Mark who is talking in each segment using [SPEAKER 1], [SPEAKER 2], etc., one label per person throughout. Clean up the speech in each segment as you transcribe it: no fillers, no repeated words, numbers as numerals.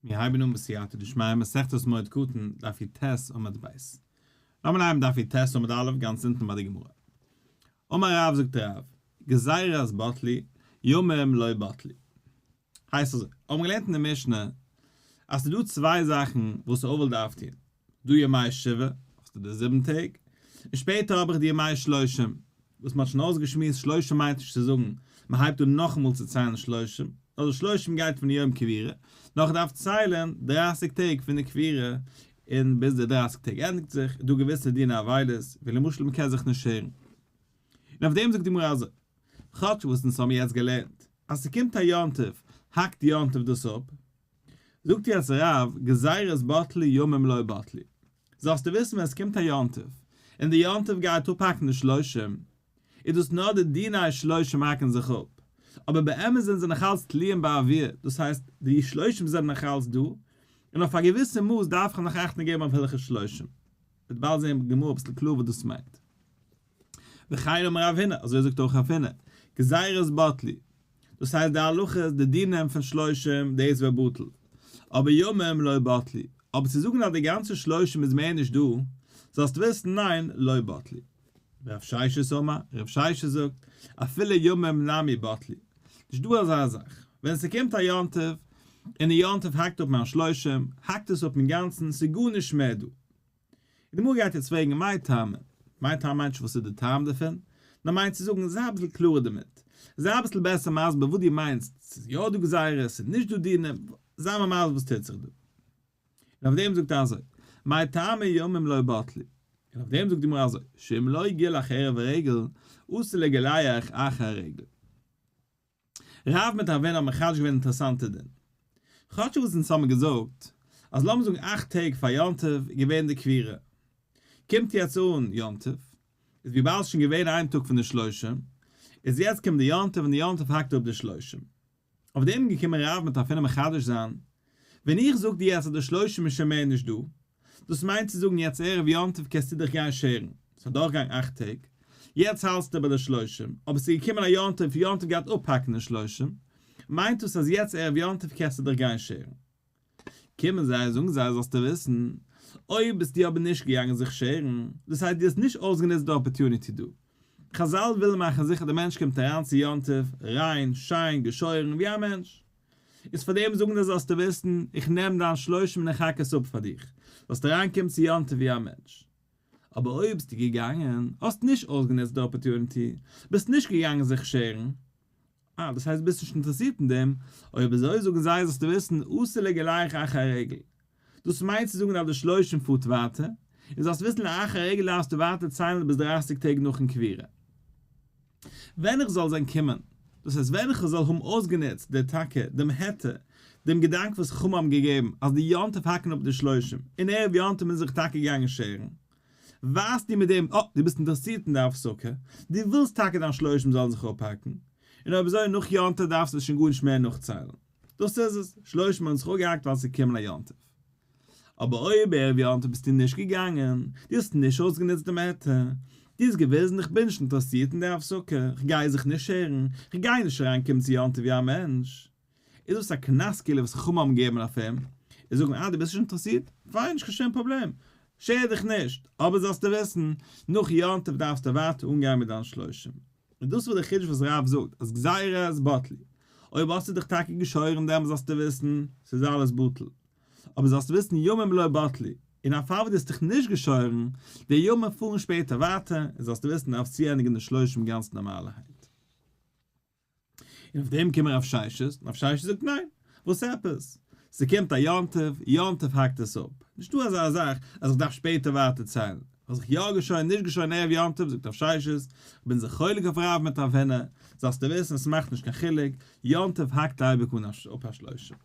[SPEAKER 1] מיר הייבן אן בסייעתא דשמיא מסכת מועד קטן, דף י"ט עמוד ב'. לאמיר אנהייבן דף י"ט עמוד א' גאנץ אונטן ביי די גמרא. אמר רב זאגט רב, גזירות בטלו, ימים לא בטלו. הייסט אזוי, האבן געלערנט אין די משנה אז ס'איז דא צוויי זאכן וואס אבל דארף טון, דא ימי שבעה, האסטו די זיבן טעג, און שפעטער האב איך די ימי שלושים, וואס מ'האט שוין אויסגעשמועסט שלושים מיינט נישט צו זאגן מ'הייבט אן נאכאמאל צו ציילן שלושים, נאר די שלושים גייט פון די יום קבירה, נאר כ'דארף ציילן דרייסיג טעג פון די קבירה און ביז די דרייסיג טעג ענדיגט זיך, איז דא געוויסע דיני אבילות, ווי למשל מ'קען זיך נישט שערן. און אויף דעם זאגט די גמרא אזוי, כאטש וואס אונז האבן יעצט געלערנט אז ס'קומט א יום טוב האקט די יום טוב דאס אפ, זאגט יעצט רב, גזירות בטלו ימים לא בטלו. זאלסטו וויסן ווען עס קומט א יום טוב, און די יום טוב גייט אפהאקן די שלושים, איז דאס נאר די דיני שלושים האקן זיך אפ, אבער באמת זענען זיי נאכאלץ תלויים באוויר, דאס הייסט די שלושים זענען נאכאלץ דא, און אויף א געוויסע מאס דארף איך נאך אכטונג געבן אויף הלכות שלושים. מ'וועט באלד זען בגמרא אביסל קלאר וואס דאס מיינט. וכן אמר רב הונא, אזוי זאגט אויך רב הונא, גזירות בטלו, דאס הייסט די הלכות, די דינים פון שלושים, דאס ווערט בטל, אבער ימים לא בטלו, אבער צו זאגן אז די גאנצע שלושים איז מער נישט דא, זאלסטו וויסן ניין, לא בטלו. רב ששת אמר, רב ששת זאגט, אפילו ימים נמי בטלו, נישט דא אזא זאך, ווען ס'קומט א יום טוב, און די יום טוב האקט אפ מיין שלושים, האקט עס אפ אינגאנצן, ס'איז גארנישט מער דא. די גמרא גייט יעצט פרעגן מאי טעמא? מאי טעמא מיינט נישט וואס איז די טעם דערפון, נאר מיינט צו זאגן זיי אביסל קלארער דערמיט, זיי אביסל בעסער מסביר וואס דו מיינסט, ס'איז יא דא גזירות, ס'איז נישט דא דינים, זיי מיר מסביר וואס טוט זיך דא. און אויף דעם זאגט ער אזוי, מאי טעמא ימים לא בטלו? און אויף דעם זאגט די גמרא אזוי, שאם לא גילח ערב הרגל, אסור לגלח אחר הרגל. רב מיט רב הונא האבן מחדש געווען אינטערעסאנטע דין. כאטש וואס אונז האבן געזאגט אז לאמיר זאגן אכט טעג פאר יום טוב איז געווען די קבירה, קומט יעצט אן יום טוב, איז וויבאלד ס'שוין געווען איין טאג פון די שלושים, איז יעצט קומט די יום טוב און די יום טוב האקט אפ די שלושים. אויף דעם איז געקומען רב מיט רב הונא מחדש זיין, ווען איך זאג דיר יעצט אז די שלושים איז שוין מער נישט דא, דאס מיינט צו זאגן יעצט ערב יום טוב קענסטו דיך גיין שערן, ס'איז אדורכגעגאנגען אכט טעג, יעצט האלטסטו ביי די שלושים, אבער ס'איז געקומען א יום טוב, יום טוב גייט אפהאקן די שלושים, מיינט דאס אז יעצט ערב יום טוב קענסטו דיך גיין שערן. קומען זיי און זאגן זיי זאלסטו וויסן, אויב ביסטו אבער נישט געגאנגען זיך שערן, דאס הייסט דו האסט נישט אויסגענוצט די opportunity דא. חזל ווילן מאכן זיכער די מענטש קומט אריין צו יום טוב ריין, שיין, געשוירן, ווי א מענטש. איז פאר דעם זאגן זיי זאלסטו וויסן, איך נעם דיין שלושים און איך האק עס אפ פאר דיך, זאלסט אריינקומען צו יום טוב ווי א מענטש. אבער אויב ביסטו געגאנגען, האסט נישט אויסגענוצט די opportunity, ביסט נישט געגאנגען זיך שערן, אה, דאס הייסט ביסט נישט אינטערעסירט אין דעם, אויב אזוי זאגן זיי זאלסטו וויסן, אסור לגלח אחר הרגל. דאס מיינט צו זאגן אז די שלושים פארט ווייטער, און זאלסט וויסן לאחר הרגל דארפסטו ווייטער ציילן ביז דרייסיג טעג נאכן קבירה. ווען איך זאל זען קומען, דאס הייסט ווען איך זאל האבן אויסגענוצט די טאקע דעם היתר, דעם געדאנק וואס חכמים האבן געגעבן אז די יום טוב האקן אפ די שלושים, און ערב יום טוב איז מען זיך טאקע געגאנגען שערן, ווייזט דו מיט דעם, אה, דו ביסט אינטערעסירט אין די הפסקה, דו ווילסט טאקע דיין שלושים זאלן זיך אפהאקן, און אויב אזוי נאך יום טוב דארפסטו עס שוין גארנישט מער נאכציילן. דאס איז עס, שלושים האבן זיך אפגעהאקט ווייל עס איז געקומען א יום טוב. אבער אויב ערב יום טוב ביסטו נישט געגאנגען, דו האסט נישט אויסגענוצט דעם היתר, דו האסט געוויזן איך בין נישט אינטערעסירט אין די הפסקה, איך גיי זיך נישט שערן, איך גיי נישט אריינקומען צו יום טוב ווי א מענטש, איז דאס א קנס כאילו וואס חכמים האבן געגעבן אויף אים, און זאגן אה דו ביסט נישט אינטערעסירט, פיין נישט קיין שום פראבלעם, שער דיך נישט, אבער זאלסטו וויסן, נאך יום טוב דארפסטו ווייטער אנגיין מיט דיין שלושים. און דאס איז די חידוש וואס רב זאגט אז גזירות בטלו, אויב האסטו דיך טאקע געשוירן דעמאלס זאלסטו וויסן, ס'איז אלעס בטל. אבער זאלסט וויסן ימים לא בטלו, און א פאל וואס דו האסט דיך נישט געשוירן, די ימים פארן שפעטער ווייטער, און זאלסטו וויסן דארפסט צוענדיגן די שלושים גאנץ נארמאלערהייט. און אויף דעם קומען רב ששת, און רב ששת זאגט ניין, וואס עפעס? ס'קומט א יום טוב, יום טוב האקט עס אפ, נישטא אזא זאך אז איך דארף שפעטער ווייטער ציילן, האסט זיך יא געשוירן נישט געשוירן ערב יום טוב, זאגט רב ששת, כ'בין זיך חולק אויף רב מיט רב הונא, זאלסטו וויסן ס'מאכט נישט קיין חילוק, יום טוב האקט אייביג אן אפ א שלושים.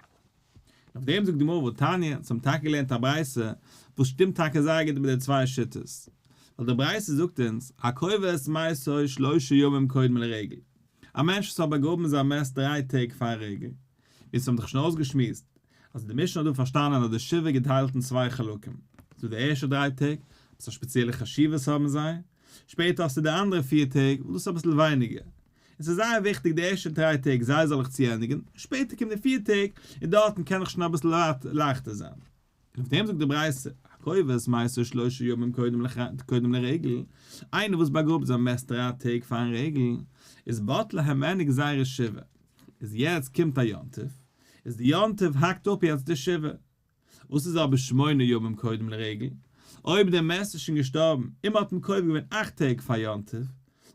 [SPEAKER 1] אויף דעם זאגט די גמרא והתניא, אונז האבן טאקע געלערנט א ברייתא וואס שטימט טאקע זייער גוט מיט די צוויי שיטות, ווייל די ברייתא זאגט אונז, הקובר את מתו שלושה ימים קודם לרגל, א מענטש וואס האט באגראבן זיין מת דריי טעג פאר רגל, ווי אונז האבן דאך שוין אויסגעשמועסט אז די משנה האט דא פארשטאנען אז די שבעה געטיילט אין צוויי חלקים, ס'דא די ערשטע דריי טעג, וואס א שפעציעלע חשיבות האבן זיי, שפעטער האסטו די אנדערע פיר טעג וואס דאס איז אביסל ווייניגער. און ס'איז זייער וויכטיג די ערשטע דריי טעג זיי זאל איך צוענדיגן, שפעטער קומט די פיר טעג און דארטן קען איך שוין אביסל לייכטער זיין. און אויף דעם זאגט די ברייתא, הקובר את מתו שלושה ימים קודם לרגל, איינער וואס באגראבט זיין מת דריי טעג פארן רגל, איז בטלה הימנו גזירת שבעה, איז יעצט קומט א יום טוב, איז די יום טוב האקט אפ יעצט די שבעה. וואס איז אבער שמונה ימים קודם לרגל, אויב דער מת איז שוין געשטארבן און מען האט אים קובר געווען אכט טעג פאר יום טוב,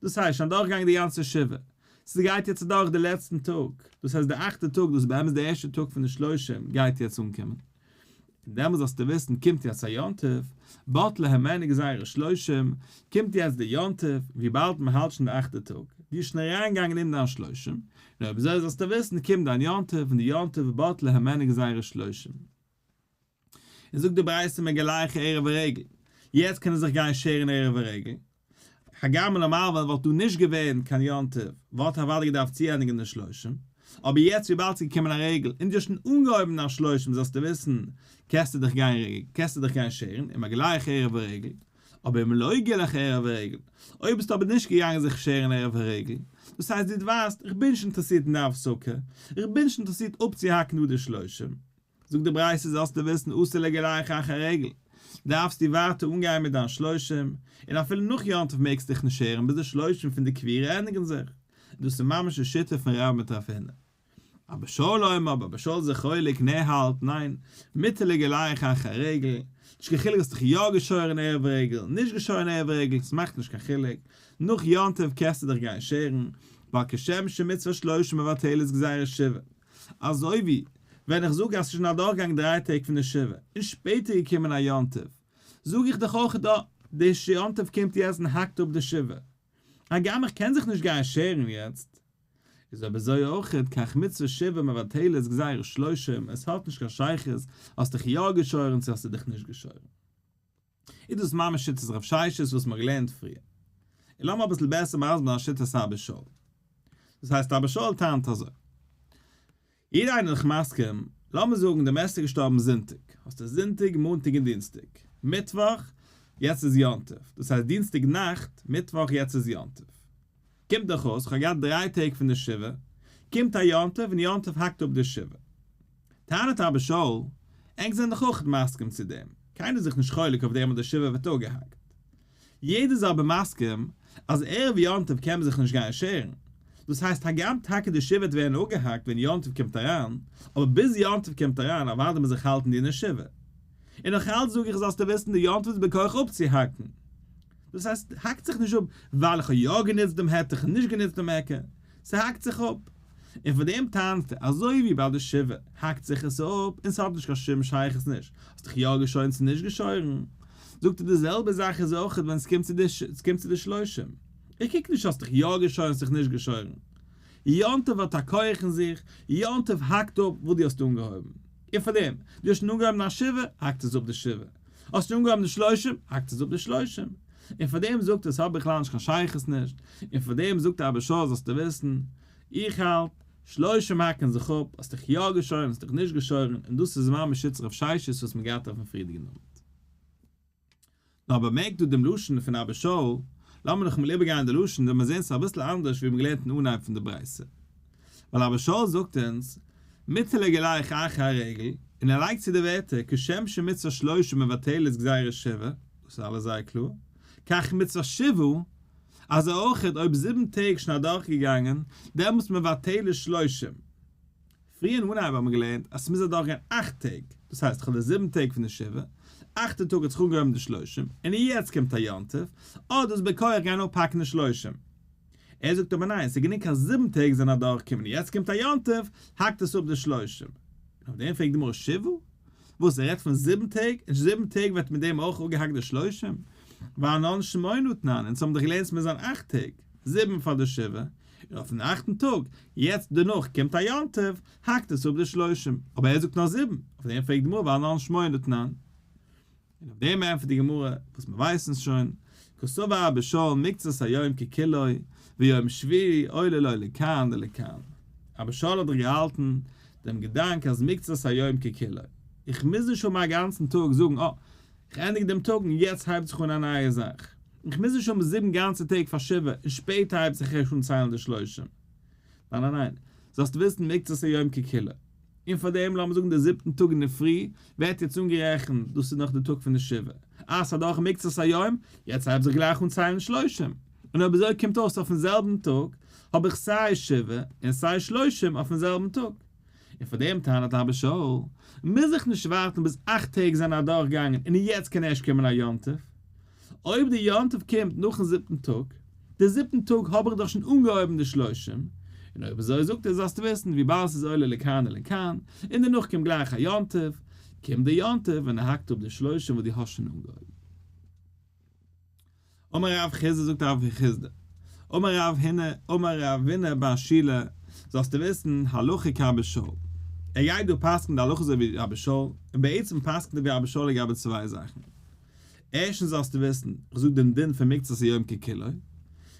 [SPEAKER 1] דאס הייסט שוין אדורכגעגאנגען די גאנצע שבעה, ס'גייט יעצט אדורך די לעצטן טאג, דאס הייסט די אכטע טאג, דאס איז באמת די ערשטע טאג פון די שלושים גייט יעצט אנקומען, און דעמאלס זאלסטו וויסן קומט יעצט א יום טוב, בטלה הימנו גזירת שלושים, קומט יעצט די יום טוב, וויבאלד מען האלט שוין די אכטע טאג, דו ביסט שוין אריינגעגאנגען אין דיין שלושים, און אויב אזוי זאלסטו וויסן קומט דיין יום טוב, און די יום טוב בטלה הימנו גזירת שלושים. און זאגט די ברייתא מגלח ערב הרגל, יעצט קען ער זיך גיין שערן ערב הרגל, הגם נארמאל ווען וואלט דא נישט געווען קיין יום טוב וואלט ער אוודאי געדארפט צוענדיגן די שלושים, אבער יעצט וויבאלד ס'איז געקומען א רגל און דו האסט שוין אנגעהויבן דיין שלושים זאלסטו וויסן קענסטו דיך גיין קענסטו דיך גיין שערן ומגלח ערב הרגל, אבער אם לא גילח ערב הרגל, אויב ביסטו אבער נישט געגאנגען זיך שערן ערב הרגל, דאס הייסט דו ווייסט איך בין נישט אינטערעסירט אין די הפסקה, איך בין נישט אינטערעסירט אפצוהאקן דא די שלושים, זאגט די ברייתא זאלסטו וויסן אסור לגלח אחר הרגל, דארפסטו ווייטער אנגיין מיט דיין שלושים, און אפילו נאך יום טוב מעגסטו דיך נישט שערן ביז די שלושים פון די קבירה ענדיגן זיך, און דאס איז ממש די שיטה פון רב מיט רב הונא. אבא שאול אומר, אבא שאול איז זיך חולק, און ער האלט, ניין, מותר לגלח אחר הרגל, נישט קיין חילוק האסט דיך יא געשוירן ערב רגל, נישט געשוירן ערב רגל, ס'מאכט נישט קיין חילוק, נאך יום טוב קענסטו דיך גיין שערן, ווייל כשם שמצוות שלושים מבטלת גזירת שבעה, אזוי ווי ווען איך זאג אז ס'איז שוין אדורכגעגאנגען דריי טעג פון די שבעה און שפעטער געקומען א יום טוב, זאג איך דאך אויך דא, די יום טוב קומט יעצט און האקט אפ די שבעה, הגם איך קען זיך נישט גיין שערן יעצט. איז אויב אזוי אויך כך מצוה שבעה מבטלת גזירת שלושים, עס האט נישט קיין שייכות האסט דיך יא געשוירן צו האסטו דיך נישט געשוירן. איז דאס ממש שיטת רב ששת וואס מ'האט געלערנט פריער. און לאמיר אביסל בעסער מסביר זיין שיטת אבא שאול. דאס הייסט אבא שאול טענה'ט אזוי. יעדער איינער איז דאך מסכים, לאמיר זאגן די מת איז געשטארבן זונטאג, האסטו זונטאג, מאנטאג און דינסטאג, מיטוואך, יעצט איז יום טוב, דאס הייסט דינסטאג נאכט, מיטוואך, יעצט איז יום טוב. קומט דאך אויס כ'האב געהאט דריי טעג פון די שבעה, קומט א יום טוב און יום טוב האקט אפ די שבעה. טענה'ט אבא שאול, ענק זענען דאך אויך מסכים צו דעם, קיינער איז זיך נישט חולק אויף דעם אז די שבעה ווערט אפגעהאקט. יעדער איז אבער מסכים אז ערב יום טוב קען מען זיך נישט גיין שערן, דאס הייסט הגם טאקע די שבעה וועט ווערן אפגעהאקט ווען יום טוב קומט אריין, אבער ביז יום טוב קומט אריין אוודאי מוז זיך האלטן דיני שבעה. און נאך אלץ זאג איך זאלסטו וויסן די יום טוב איז בכח אפצוהאקן. דאס הייסט, האקט זיך נישט אפ ווייל איך האב יא גענוצט דעם היתר און נישט גענוצט דעם היכר, ס'האקט זיך אפ. און פאר דעם טענה'ט ער, אזוי ווי ביי די שבעה האקט זיך עס אפ און ס'האט נישט קיין שום שייכות נישט, האסט דיך יא געשוירן צו נישט געשוירן. זאגט ער די זעלבע זאך איז אויך ווען ס'קומט צו די ס'קומט צו די שלושים. איך קוק נישט האסט דיך יא געשוירן האסט דיך נישט געשוירן. יום טוב האט א כח אין זיך, יום טוב האקט אפ וואס דו האסט אנגעהויבן. און פאר דעם, דו האסט שוין אנגעהויבן א שבעה, האקט עס אפ די שבעה. האסט אנגעהויבן די שלושים, האקט עס אפ די שלושים. און פאר דעם זאגט ער ס'האט בכלל נישט קיין שייכות נישט, און פאר דעם זאגט אבא שאול זאלסטו וויסן, איך האלט, שלושים האקן זיך אפ, האסט דיך יא געשוירן האסט דיך נישט געשוירן, און דאס איז ממש שיטת רב ששת וואס מען געהאט אויפן פריערדיגן עמוד. נאר באמערקט דא דעם לשון פון אבא שאול, לאמיר נאכאמאל איבערגיין די לשון וועט מען זען ס'איז אביסל אנדערש ווי מ'האט געלערנט אין אנהייב פון די ברייתא. ווייל אבא שאול זאגט אונז, מותר לגלח אחר הרגל, און ער לייגט צו די ווערטער כשם שמצוות שלושה מבטלת גזירת שבעה, דאס איז אלעס זייער קלאר, כך מצוות שבעה, אזוי אויכעט אויב זיבן טעג שוין אדורכגעגאנגען, דעמאלטס מבטלת שלושים. פריער אין אנהייב האט מען געלערנט אז ס'מוז אדורכגיין אכט טעג, דאס הייסט כ'האב די זיבן טעג פון די שבעה, אכטע טאג האט זיך אנגעהויבן די שלושים, און יעצט קומט א יום טוב, אדער איז בכח גיין אפהאקן די שלושים. ער זאגט אבער ניין, ס'איז גענוג אז זיבן טעג זענען אדורכגעקומען און יעצט קומט א יום טוב, האקט עס אפ די שלושים. און אויף דעם פרעגט די גמרא שבעה? וואס ער רעדט פון זיבן טעג, און זיבן טעג ווערט מיט דעם אויך אפגעהאקט די שלושים? והאנן שמונה תנן, אונז האבן דאך געלערנט ס'מוז זיין אכט טעג, זיבן פאר די שבעה, און אויפן אכטן טאג, יעצט דערנאך קומט א יום טוב, האקט עס אפ די שלושים, אבער ער זאגט נאר זיבן, אויף דעם פרעגט די גמרא והאנן שמונה תנן. און אויף דעם ענטפערט די גמרא, וואס מיר ווייסן שוין, קסבר אבא שאול מקצת היום ככולו, ויום שביעי עולה לו לכאן ולכאן. אבא שאול האט דאך געהאלטן דעם געדאנק אז מקצת היום ככולו, איך מוז נישט האבן א גאנצן טאג זאגן אה, איך ענדיג דעם טאג און יעצט הייבט זיך אן א נייע זאך. איך מוז נישט האבן זיבן גאנצע טעג פאר שבעה און שפעטער הייבט זיך ערשט אן ציילן די שלושים. ניין ניין ניין, זאלסט וויסן מקצת היום ככולו. און פאר דעם לאמיר זאגן די זיבטן טאג אינדערפרי ווערט יעצט אנגערעכנט דאס איז נאך די טאג פון די שבעה, אה ס'איז אדורך מקצת היום, יעצט הייבט זיך גלייך אן ציילן שלושים, און אויב אזוי קומט אויס אויפן זעלבן טאג האב איך סיי שבעה און סיי שלושים אויפן זעלבן טאג. און פאר דעם טענה'ט אבא שאול, מוז איך נישט ווארטן ביז אכט טעג זענען אדורכגעגאנגען און יעצט קען ערשט קומען א יום טוב. אויב די יום טוב קומט נאכן זיבטן טאג, די זיבטן טאג האב איך דאך שוין אנגעהויבן די שלושים, און אויב אזוי זאגט ער זאלסטו וויסן וויבאלד ס'איז עולה לכאן ולכאן, און דערנאך קומט גלייך א יום טוב, קומט די יום טוב און ער האקט אפ די שלושים וואס דו האסט שוין אנגעהויבן. אמר רב חסדא זאגט רב חסדא, אמר רב הונא אמר רבינא בר שילא, זאלסטו וויסן, הלכה כאבא שאול. ער גייט דא פסק'ן די הלכה אזוי ווי אבא שאול, און בעצם פסק'נט ער ווי אבא שאול לגבי צוויי זאכן. ערשטנס זאלסטו וויסן, איך זאג דעם דין פון מקצת היום ככולו,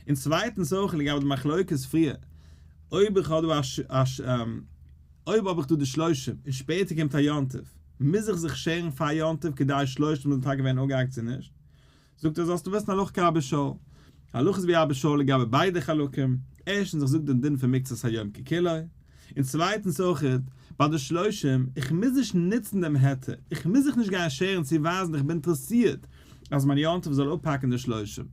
[SPEAKER 1] און צווייטנס אויך לגבי די מחלוקת פריער, אויב איך האב דא א אויב האב איך דא די שלושים און שפעטער קומט א יום טוב, מוז איך זיך שערן פאר יום טוב כדי שלושים זאלן טאקע ווערן אפגעהאקט צו נישט? זאגט ער זאלסטו וויסן הלכה כאבא שאול, הלכה איז ווי אבא שאול לגבי ביידע חלקים, ערשטנס איך זאג דעם דין פון מקצת היום ככולו, און צווייטנס אויכעט ביי די שלושים, איך מוז נישט נוצן דעם היתר, איך מוז זיך נישט גיין שערן צו ווייזן איך בין אינטערעסירט אז מיין יום טוב זאל אפהאקן די שלושים,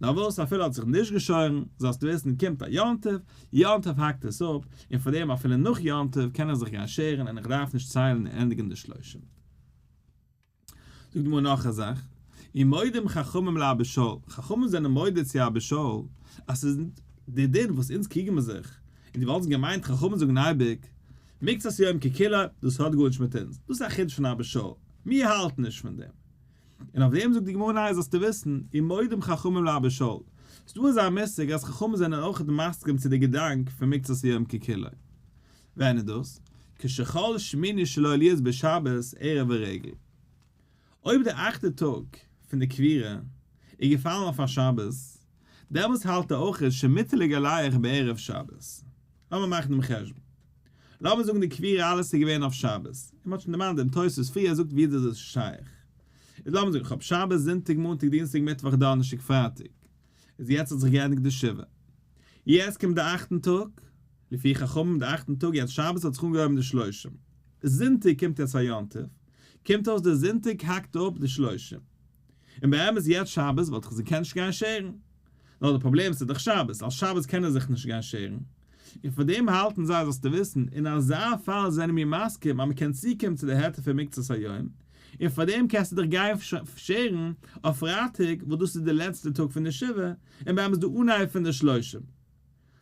[SPEAKER 1] נאר וואס אפילו האט זיך נישט געשוירן, זאלסטו וויסן קומט א יום טוב, יום טוב האקט עס אפ, און פאר דעם אפילו נאך יום טוב קען איך זיך גיין שערן און איך דארף נישט ציילן און ענדיגן די שלושים. זאגט די גמרא נאך א זאך, ומודים חכמים לאבא שאול, חכמים זענען מודה צו אבא שאול אז ס'איז די דין וואס אונז קריגן מיר זיך, און דו וואלטסט געמיינט חכמים זאגן אייביג מקצת יום ככולו, דאס האט גארנישט מיט אונז, דאס איז א חידוש פון אבא שאול, מיר האלטן נישט פון דעם. און אויף דעם זאגט די גמרא ניין זאלסטו וויסן, ומודים חכמים לאבא שאול, ס'דא אזא מושג אז חכמים זענען אויך מסכים צו די געדאנק פון מקצת יום ככולו. ווען איז דאס? כשחל שמיני שלו להיות בשבת ערב הרגל. אויב די אכטע טאג פון די קבירה איז געפאלן אויף א שבת, דעמאלס האלט ער אויך שמותר לגלח בערב שבת. לאמיר מאכן דעם חשבון. לאמיר זאגן די קבירה אלעס איז געווען אויף שבת, און מ'האט שוין דערמאנט דעם תוספות פריער זאגט ווי איז דאס שייך. איז לאמיר זאגן איך האב שבת, זונטאג, מאנטאג, דינסטאג, מיטוואך, דאנערשטאג, פרייטאג. איז יעצט האט זיך געענדיגט די שבעה. יעצט קומט די אכטן טאג, לפי חכמים די אכטן טאג יעצט שבת האט זיך אנגעהויבן די שלושים. זונטאג קומט יעצט א יום טוב, קומט אויס די זונטאג האקט אפ די שלושים. און באמת יעצט שבת וואלט איך זיך געקענט נישט גיין שערן. נאר די פראבלעם ס'איז דאך שבת, אלס שבת קען ער זיך נישט גיין שערן. און פאר דעם האלטן זיי זאלסטו וויסן, אין אזא פאל זענען מיר מסכים אז מ'קען צוקומען צו די היתר פון מקצת היום, און פאר דעם קענסטו דיך גיין שערן אויף פרייטאג וואס דאס איז די לעצטע טאג פון די שבעה, און באמת די אנהייב פון די שלושים.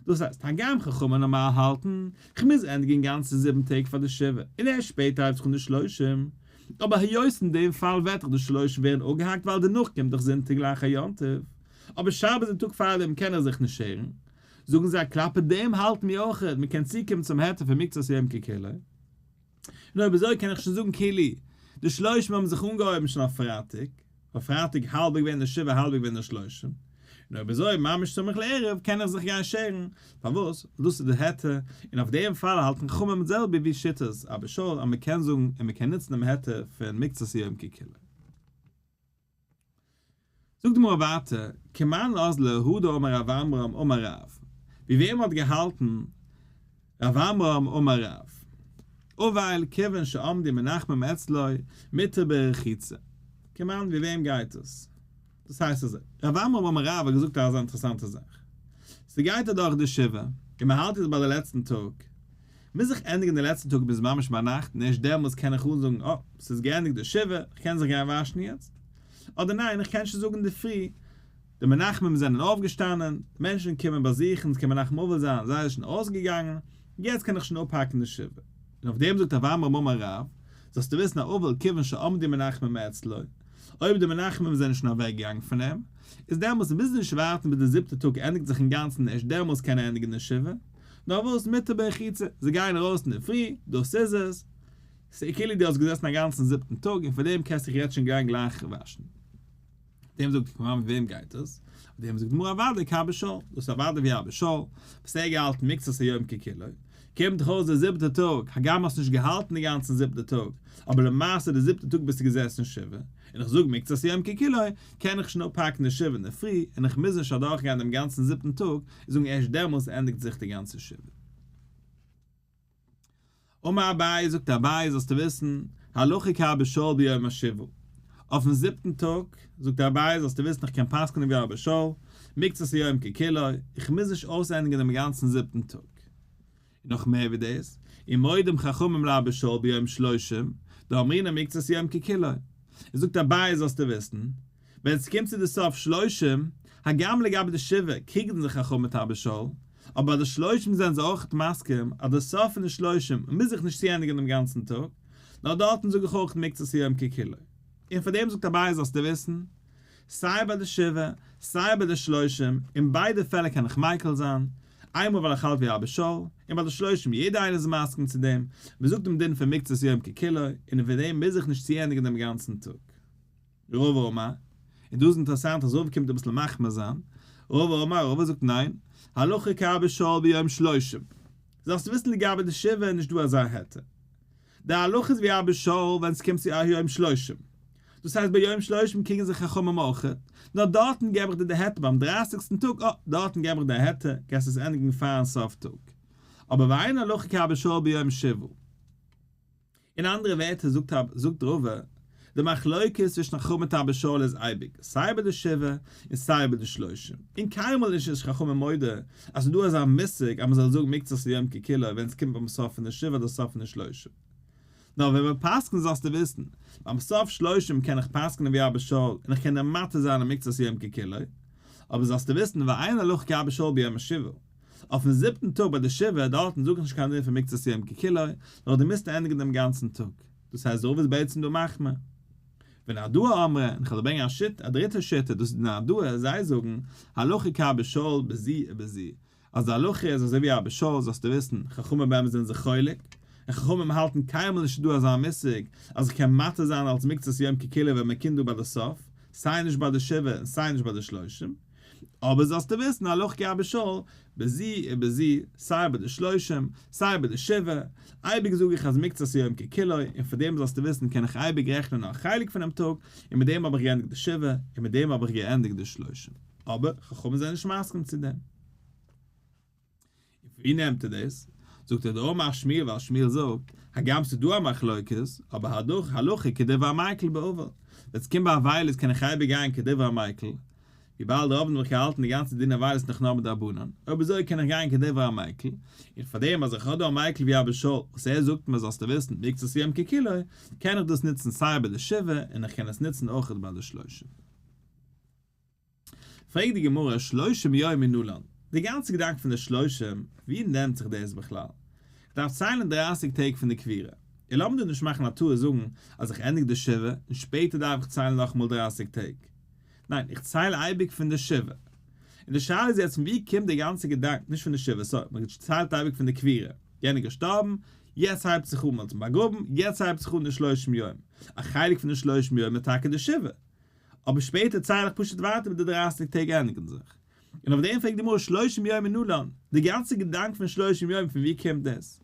[SPEAKER 1] דאס הייסט, הגם חכמים נארמאל האלטן, כ'מוז ענדיגן גאנצע זיבן טעג פאר די שבעה, און ערשט שפעטער הייבט זיך אן די שלושים, אבער היות אין דעם פאל וועט דאך די שלושים ווערן אפגעהאקט ווייל דערנאך קומט דאך זונטאג גלייך א יום טוב, אבער שבת די טאג פארדעם קען איך זיך נישט שערן, זאגן זיי כלפי דעם האלטן מיר אויכעט, מ'קען צוקומען צום היתר פון מקצת יום ככולו. און אויב אזוי קען איך שוין זאגן כאילו די שלושים האבן זיך אנגעהויבן שוין אויף פרייטאג, ווייל פרייטאג האלב איז געווען די שבעה האלב איז געווען די שלושים, און אויב אזוי ממש סמוך לערב קען איך זיך גיין שערן, פארוואס? ווייל דאס איז די היתר, און אויף דעם פאל האלטן חכמים די זעלבע ווי שיטת אבא שאול אז מען קען זאגן און מען קען נוצן דעם היתר פון מקצת יום ככולו. זאגט די גמרא ווייטער, כמאן אזלא הא דאמר רב עמרם אמר רב, ווי וועם האט געהאלטן רב עמרם אמר רב, אבל כיוון שעמדו מנחמים אצלו מותר ברחיצה, כמאן ווי וועם גייט עס? דאס הייסט אזוי, רב עמרם אמר רב האט געזאגט אזא אינטערעסאנטע זאך, ס'גייט אדורך די שבעה, און מ'האלט יעצט ביי די לעצטן טאג, מוז איך ענדיגן די לעצטע טאג ביז ממש ביינאכט און ערשט דעמאלס קען איך אנזאגן אה, ס'איז געענדיגט די שבעה, איך קען זיך גיין וואשן יעצט? אדער ניין, איך קען שוין זאגן אינדערפרי, די מנחמים זענען אויפגעשטאנען, די מענטשן קומען באזוכן, ס'קען מנחם אבל זיין, זיי זענען שוין אויסגעגאנגען, יעצט קען איך שוין אפהאקן די שבעה. און אויף דעם זאגט רב עמרם אמר רב, זאלסטו וויסן א אבל כיוון שעמדו מנחמים אצלו, אויב די מנחמים זענען שוין אוועקגעגאנגען פון אים, איז דעמאלס מוז נישט ווארטן ביז די זיבטע טאג ענדיגט זיך אינגאנצן ערשט דעמאלס קען ער ענדיגן די שבעה, נאר וואס מותר ברחיצה, זיי גייען ארויס אינדערפרי, דאס איז עס, ס'איז כאילו דו האסט געזעסן א גאנצן זיבטן טאג און פאר דעם קענסט דיך יעצט שוין גיין גלייך וואשן. דעם זאגט די גמרא מיט וועם גייט עס? אויף דעם זאגט די גמרא אוודאי כאבא שאול, דאס איז אוודאי ווי אבא שאול, וואס ער האט געהאלטן מקצת היום ככולו. קומט דאך אויס די זיבעטע טאג, הגם האסט נישט געהאלטן די גאנצן זיבטע טאג, אבער למעשה די זיבטע טאג ביסטו געזעסן שבעה, און איך זאג מקצת יום ככולו, קען איך שוין אפהאקן די שבעה אינדערפרי, און איך מוז נישט אדורכגיין דעם גאנצן זיבטן טאג, און זאגן ערשט דעמאלס ענדיגט זיך די גאנצע שבעה. אמר אביי, זאגט אביי, זאלסטו וויסן, הלכה כאבא שאול ביום השבעה. אויפן זיבטן טאג, זאגט אביי, זאלסטו וויסן איך קען פסק'נען ווי אבא שאול, מקצת היום ככולו, איך מוז נישט אויסענדיגן דעם גאנצן זיבטן טאג. און נאך מער ווי דאס, ומודים חכמים לאבא שאול ביום שלושים, דאמרינן מקצת יום ככולו. און זאגט אביי, זאלסטו וויסן, ווען ס'קומט צו די סוף שלושים, הגם לגבי די שבעה קריגן זיך חכמים מיט אבא שאול, אבער ביי די שלושים זענען זיי אויך מסכים אז די סוף פון די שלושים מוז זיך נישט צוענדיגן דעם גאנצן טאג, נאר דארטן זאג איך אויך מקצת היום ככולו. און פאר דעם זאגט אביי זאלסטו וויסן, סיי ביי די שבעה, סיי ביי די שלושים, אין ביידע פעלער קען איך מיקל זיין, איינמאל ווייל איך האלט ווי אבא שאול, און ביי די שלושים יעדער איינער איז מסכים צו דעם, מ'זאגט דעם דין פון מקצת יום ככולו, און פון דעם מוז איך נישט צוענדיגן דעם גאנצן טאג. רבא אמר, און דא איז אינטערעסאנט אז רבא קומט אביסל מחמיר זיין, רבא אמר, רבא זאגט ניין, הלכה כאבא שאול ביום שלושים. זאלסט וויסן לגבי די שבעה איז נישט דא אזא היתר. די הלכה איז ווי אבא שאול ווען ס'קומט צו א יום שלושים. דאס הייסט ביי יום שלושים קריגן זיך חכמים אויך, נאר דארטן געב איך דיר די היתר ביים דרייסיגסטן טאג, אה, דארטן געב איך דיר א היתר, קענסט עס ענדיגן פארן סוף טאג. אבער ואין הלכה כאבא שאול ביום שבעה. אין אנדערע ווערטער זאגט זאגט רבא, די מחלוקת צווישן חכמים מיט אבא שאול איז אייביג, סיי ביי די שבעה און סיי ביי די שלושים, און קיינמאל נישט איז חכמים מודה אז ס'איז דא אזא מושג אז מ'זאל זאגן מקצת היום ככולו ווען ס'קומט ביים סוף פון די שבעה אדער סוף פון די שלושים. נאר ווען מ'פסק'נט זאלסטו וויסן, ביים סוף שלושים קען איך פסק'נען ווי אבא שאול און איך קען דיר מתיר זיין אין מקצת היום ככולו, אבער זאלסטו וויסן ואין הלכה כאבא שאול ביום השבעה, אויפן זיבטן טאג ביי די שבעה דארטן זאג איך נישט קיין דין פון מקצת יום ככולו, נאר דו מוזט ענדיגן דעם גאנצן טאג. דאס הייסט רבא איז בעצם דא מחמיר. ונהרדעא אמרי, און כ'וועל ברענגען א שיטה, א דריטע שיטה, דאס איז די נהרדעא, זיי זאגן, הלכה כאבא שאול בזו ובזו, אז די הלכה איז אזוי ווי אבא שאול, זאלסטו וויסן, חכמים באמת זענען זיך חולק, און חכמים האלטן קיינמאל נישט איז דא אזא מושג אז איך קען מתיר זיין אלס מקצת יום ככולו ווען מען קומט דא ביי די סוף, סיי נישט ביי די שבעה און סיי נישט ביי די שלושים. אבער זאלסטו וויסן הלכה כאבא שאול, בזו ובזו, סיי ביי די שלושים, סיי ביי די שבעה, אייביג זאג איך אז מקצת יום ככולו, און פאר דעם זאלסטו וויסן קען איך אייביג רעכענען נאר א חלק פונעם טאג, און מיט דעם האב איך געענדיגט די שבעה, און מיט דעם האב איך געענדיגט די שלושים. אבער חכמים זענען נישט מסכים צו דעם. און פון ווי נעמט ער דאס? זאגט ער דאמר שמואל ווייל שמואל זאגט, הגם ס'איז דא א מחלוקת, אבער הדרך הלכה כדברי המיקל באבל, ווען ס'קומט ביי אבילות קען איך אייביג גיין כדברי המיקל, וויבאלד רוב האבן דאך געהאלטן די גאנצע דין אבילות נאך נאר מדרבנן, אויב אזוי קען איך גיין כדברי המיקל, און פארדעם אז איך האב דא א מיקל ווי אבא שאול וואס ער זאגט מיר זאלסטו וויסן מקצת יום ככולו, קען איך דאס נוצן סיי ביי די שבעה און איך קען עס נוצן אויכעט ביי די שלושים. פרעגט די גמרא שלושים יום מנלן, די גאנצע געדאנק פון די שלושים, ווי נעמט זיך דאס בכלל? איך דארף ציילן דרייסיג טעג פון די קבירה, און לאמיר דא נישט מאכן א טעות זאגן אז איך ענדיג די שבעה און שפעטער דארף איך ציילן נאכאמאל דרייסיג טעג, ניין איך צייל אייביג פון די שבעה, און די שאלה איז יעצט פון ווי קומט די גאנצע געדאנק, נישט פון די שבעה, sorry, מען ציילט אייביג פון די קבירה, יענער געשטארבן, יעצט הייבט זיך אן, מען האט אים באגראבן, יעצט הייבט זיך אן די שלושים יום, א חלק פון די שלושים יום איז טאקע די שבעה, אבער שפעטער צייל איך פשוט ווייטער ביז די דרייסיג טעג ענדיגן זיך. און אויף דעם פרעגט די גמרא שלושים יום מנלן, די גאנצע געדאנק פון שלושים יום פון ווי קומט דאס?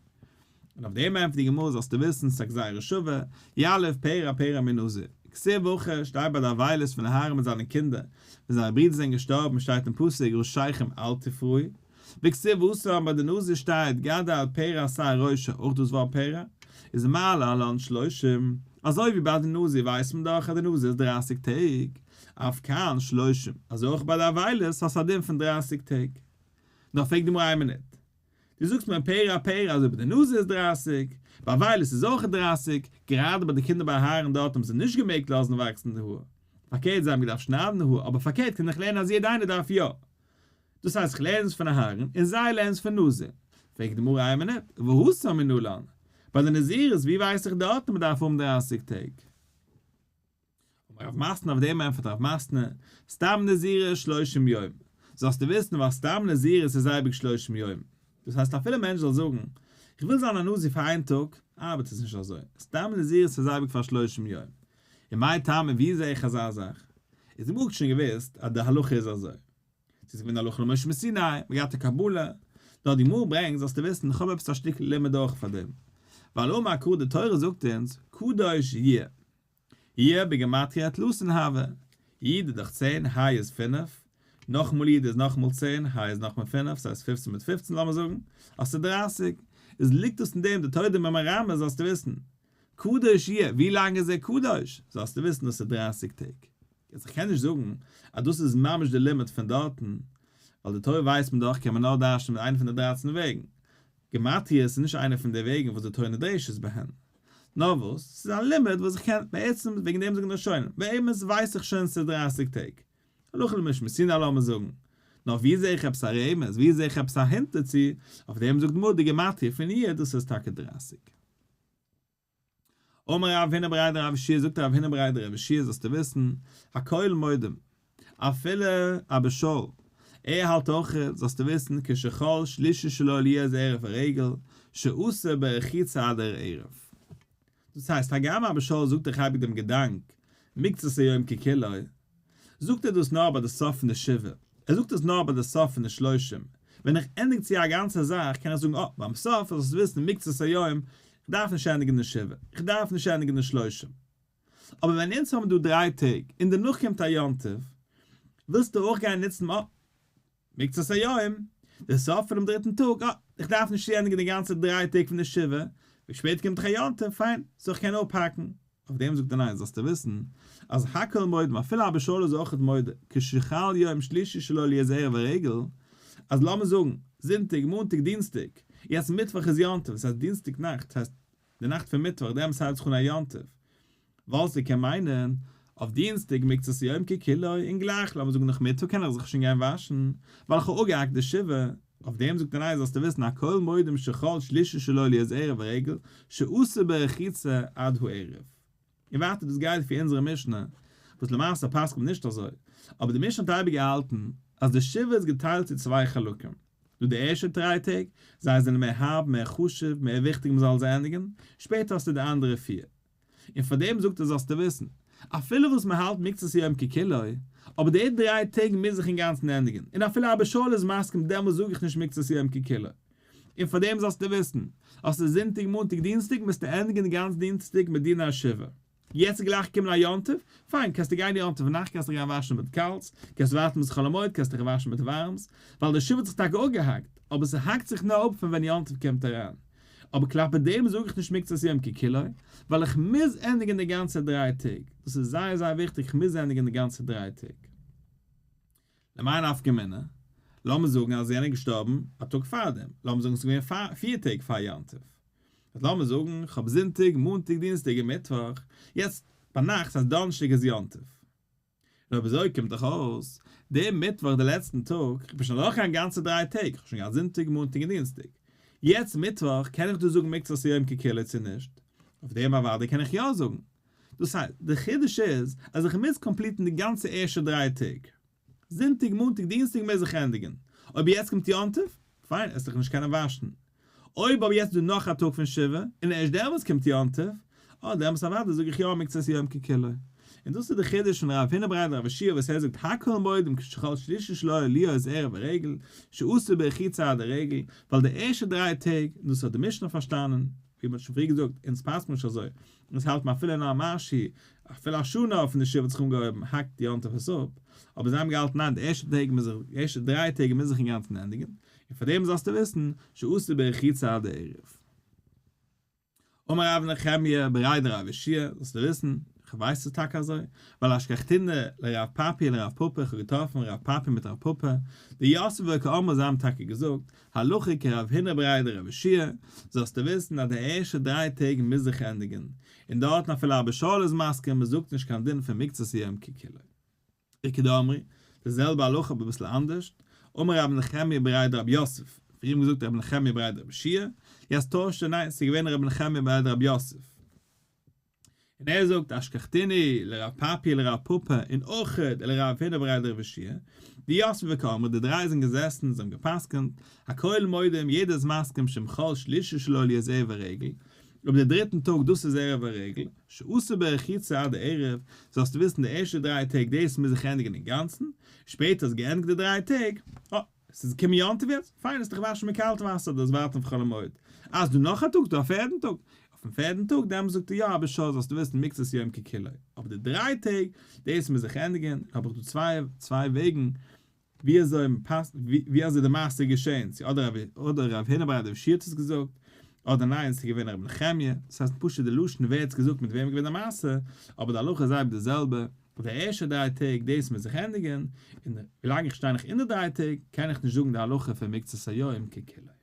[SPEAKER 1] און אויף דעם ענטפערט די גמרא זאלסטו וויסן ס'איז א גזירה שווה, יליף פרע פרע מנזיר, כתיב הכא שטייט ביי די אבילות פון אהרן מיט זיינע קינדער ווען זיינע ברידער זענען געשטארבן שטייט אין פסוק ראשיכם אל תפרעו, וכתיב התם ביי די נזיר שטייט גדל פרע שער ראשו אויך דאס ווארט פרע איז מה להלן שלושים, אזוי ווי ביי די נזיר ווייסט מען דאך אז די נזיר איז דרייסיג טעג, אף כאן שלושים, אזוי אויך ביי די אבילות האסט א דין פון דרייסיג טעג. נאר פרעגט די גמרא איין מינוט, דו זאגסט מיר פרע פרע אזוי ביי די נזיר איז דרייסיג, ביי אבילות איז אויך דרייסיג, גראדע ביי די קינדער ביי אהרן דארט האבן זיי נישט געמעגט לאזן וואקסן די האר, פארקערט זיי האבן געדארפט שניידן די האר, אבער פארקערט קען איך לערנען אז יעדע איינער דארף יא. דאס הייסט איך לערן עס פון אהרן און זיי לערנען עס פון נזיר. פרעגט די גמרא איין מינוט, והתם מנלן? ביי די נזירות ווי ווייס איך דארטן מ'דארף האבן דרייסיג טעג? אמר רב מתנה אויף דעם ענטפערט רב מתנה, סתם נזירות שלושים יום, זאלסטו וויסן ווייל סתם נזירות איז אייביג שלושים יום, דאס הייסט אפילו א מענטש זאל זאגן איך וויל זיין א נזיר פאר איין טאג, ארבעט עס נישט אזוי, סתם נזירות איז אייביג פאר שלושים יום. און מאי טעמא ווי זעה איך אזא זאך? איז די גמרא האט שוין געוואוסט אז די הלכה איז אזוי. ס'איז געווען הלכה למשה מסיני, מ'האט געהאט א קבלה. נאר די גמרא ברענגט זאלסטו וויסן איך האב עפעס א שטיקל לימוד אויך פאר דעם, ווייל אמר קרא די תורה זאגט אונז קדוש יהיה, יהיה בגימטריא תלתין הוי, י' איז דאך צען, ה' איז פינף, נאכאמאל י' איז נאכאמאל צען, ה' איז נאכאמאל פינף, ס'הייסט פופצן מיט פופצן לאמיר זאגן, אז ס'איז דרייסיג, איז ליגט דאס אין דעם די תורה איז מיר מרמז זאלסטו וויסן, קדוש יהיה, ווי לאנג איז ער קדוש? זאלסטו וויסן דאס איז דרייסיג טעג. יעצט איך קען נישט זאגן אז דאס איז ממש די לימוד פון דארטן, ווייל די תורה ווייסט מען דאך קען מען נאר דרש'נען מיט איינע פון די דרייצן וועגן, גמטריות איז נישט איינע פון די וועגן וואס די תורה נדרשת בהן. נאר וואס, ס'איז א לימוד וואס איך קען בעצם וועגן דעם זאגן די ראשונים, באמת ווייס איך שוין ס'איז דרייסיג טעג. הלכה למשה מסיני לאמיר זאגן. נאר ווי זעה איך עפעס א רמז, ווי זעה איך עפעס א hint דערצו, אויף דעם זאגט גמרא די גמטריא פון יהיה דאס איז טאקע דרייסיג. אמר רב הונא בריה דרב יהושע, זאגט רב הונא בריה דרב יהושע, זאלסטו וויסן, הכל מודים, אפילו אבא שאול, ער האלט אויך, זאלסטו וויסן, כשחל שלישי שלו להיות ערב הרגל, שאסור ברחיצה עד הערב. דאס הייסט, הגם אבא שאול זאגט דאך אייביג דעם געדאנק, מקצת היום ככולו, זאגט ער דאס נאר ביי די סוף פון די שבעה, ער זאגט עס נאר ביי די סוף פון די שלושים, ווען איך ענדיג צו א גאנצע זאך קען איך זאגן אה, ביים סוף זאלסטו וויסן מקצת היום, איך דארף נישט ענדיגן די שבעה, איך דארף נישט ענדיגן די שלושים. אבער ווען אונז האבן דא דריי טעג און דערנאך קומט א יום טוב, ווילסטו אויך גיין נוצן אה, מקצת היום, די סוף פונעם דריטן טאג, אה, איך דארף נישט צוענדיגן די גאנצע דריי טעג פון די שבעה, ווי שפעט קומט דאך א יום טוב, פיין, so איך קען אפהאקן. אויף דעם זאגט ער ניין, זאלסטו וויסן, אז הכל מודים, אפילו אבא שאול איז אויכעט מודה, כשחל יום שלישי שלו להיות ערב הרגל, אז לאמיר זאגן, זונטאג, מאנטאג, דינסטאג, יעצט מיטוואך איז יום טוב, עס הייסט דינסטאג נאכט, עס הייסט די נאכט פון מיטוואך, דעמאלטס הייבט זיך אן א יום טוב. ווייל ס'קען מיינען, אויף דינסטאג מקצת יום ככולו, און גלייך לאמיר זאגן נאכמיטאג קען איך זיך שוין גיין וואשן, ווייל איך האב אפגעהאקט די שבעה, אויף דעם זאגט ער ניין זאלסטו וויסן הכל מודים שחל שלישי שלו להיות ערב הרגל, שאסור ברחיצה עד הערב. און ווייטער דאס גייט לפי אונזערע משנה, וואס למעשה פסק'נט מען נישט אזוי, אבער די משנה האט אייביג געהאלטן אז די שבעה איז געטיילט צו צוויי חלקים, דא די ערשטע דריי טעג, זיי זענען מער הארב, מער חשוב, מער וויכטיג מען זאל זיי ענדיגן, שפעטער האסטו די אנדערע פיר. און פאר דעם זאגט ער זאלסטו וויסן, אפילו וואס מען האלט מקצת היום ככולו, אבער די דריי טעג מוז זיך אינגאנצן ענדיגן, און אפילו אבא שאול איז מסכים דעמאלס זאג איך נישט מקצת היום ככולו. און פאר דעם זאלסטו וויסן, אז ס'איז זונטאג מאנטאג דינסטאג מוזטו ענדיגן גאנץ דינסטאג מיט דיני השבעה. יעצט איז גלייך געקומען א יום טוב, פיין, קענסטו גיין יום טוב נאכט קענסט דיך גיין וואשן מיט קאלטס, קענסט ווארטן ביז חול המועד קענסט דיך וואשן מיט ווארעמס, ווייל די שבעה האט זיך טאקע אפגעהאקט, אבער ס'האקט זיך נאר אפ פון ווען יום טוב קומט אריין. אבער כלפי דעם זאג איך נישט מקצת יום ככולו, ווייל איך מוז ענדיגן די גאנצע דריי טעג, דאס איז זייער זייער וויכטיג איך מוז ענדיגן די גאנצע דריי טעג. למאי נפקא מינה? לאמיר זאגן אז יענער איז געשטארבן א טאג פארדעם, לאמיר זאגן ס'איז געווען פיר טעג פאר יום טוב, איז לאמיר זאגן כ'האב זונטאג, מאנטאג, דינסטאג און מיטוואך, יעצט ביינאכט ס'הייסט דאנערשטאג איז יום טוב, און אויב אזוי קומט דאך אויס דעם מיטוואך די לעצטן טאג, כ'בין שוין אדורכגעגאנגען גאנצע דריי טעג, כ'האב שוין געהאט זונטאג, מאנטאג און דינסטאג, יעצט מיטוואך קען איך דא זאגן מקצת היום ככולו צו נישט? אויף דעם אוודאי קען איך יא זאגן. דאס הייסט, די חידוש איז אז איך מוז complete ן די גאנצע ערשטע דריי טעג. זונטאג, מאנטאג, דינסטאג מוז איך ענדיגן. אויב יעצט קומט יום טוב, פיין, עסט דיך נישט קענען וואשן. אויב אבער יעצט איז דא נאך א טאג פון שבעה, און ערשט דעמאלטס קומט יום טוב, אה, דעמאלטס אוודאי זאג איך יא מקצת יום ככולו. און דאס איז די חידוש פון רב הונא בריה דרב יהושע וואס ער זאגט הכל מודים כשחל שלישי שלו להיות ערב הרגל, שאסור ברחיצה עד הרגל, ווייל די ערשטע דריי טעג, און דאס האט די משנה פארשטאנען, ווי מ'האט שוין פריער געזאגט, אונז פסק'ן נישט אזוי, אונז האלט מען אפילו אין א משהו, אפילו א שנה פון די שבעה האט זיך אנגעהויבן, האקט יום טוב עס אפ, אבער זיי האבן געהאלטן ניין, די ערשטע טעג מוז זיך, די ערשטע דריי טעג מוז זיך אינגאנצן ענדיגן, און פאר דעם זאלסטו וויסן, שאסור ברחיצה עד הערב. אמר רב נחמיה בריה דרב יהושע, זאלסטו וויסן, כ'ווייס ס'איז טאקע אזוי, ווייל אשכחתינהו לרב פפי ולרב פפא, איך האב געטראפן רב פפי מיט רב פפא, דיתבי וקאמרי זיי האבן טאקע געזאגט, הלכה כרב הונא בריה דרב יהושע, זאלסטו וויסן אז די ערשטע דריי טעג מוז זיך ענדיגן, און דארטן אפילו אבא שאול איז מסכים, מ'זאגט נישט קיין דין פון מקצת יום ככולו. איכא דאמרי, די זעלבע הלכה אבער אביסל אנדערשט, אמר רבי נחמיה בריה דרב יוסף, פריער האבן געזאגט רבי נחמיה בריה דרב יהושע, יעצט טוישט ער ניין ס'איז געווען רבי נחמיה בריה דרב יוסף. און ער זאגט אשכחתינהו לרב פפי לרב פפא און אויכעט לרב הונא בריה דרב יהושע, דיתבי וקאמרי די דריי זענען געזעסן זיי האבן גע'פסק'נט, הכל מודים יעדער איז מסכים שאם חל שלישי שלו להיות ערב הרגל, אויב די דריטן טאג דאס איז ערב הרגל, שאסור ברחיצה עד הערב, זאלסטו וויסן די ערשטע דריי טעג דאס מוז זיך ענדיגן אינגאנצן, שפעטער איז געענדיגט די דריי טעג, אה. ס'איז געקומען יום טוב יעצט, פיין, וועסט דיך וואשן מיט קאלט וואסער, דאס ווארטן אויף חול המועד. אז דא נאך א טאג, דא א פערדן טאג, אויפן פערדן טאג, דעמאלס זאגט ער יא, אבער שוין זאלסטו וויסן מקצת יום ככולו. אבער די דריי טעג, דאס מוז זיך ענדיגן, האב איך דא צוויי צוויי וועגן ווי אזוי מ'פאסט, ווי אזוי די מעשה איז געשען, צו אדער אדער רב הונא בריה דרב יהושע האט עס געזאגט, אדער ניין עס איז געווען רבי נחמיה, דאס הייסט פשוט די לשון ווער האט עס געזאגט מיט וועם איז געווען די מעשה, אבער די הלכה איז אייביג די זעלבע, די ערשטע דריי טעג דאס מוז זיך ענדיגן, און ווילאנג איך שטיי נאך אין די דריי טעג קען איך נישט זאגן די הלכה פון מקצת היום ככולו.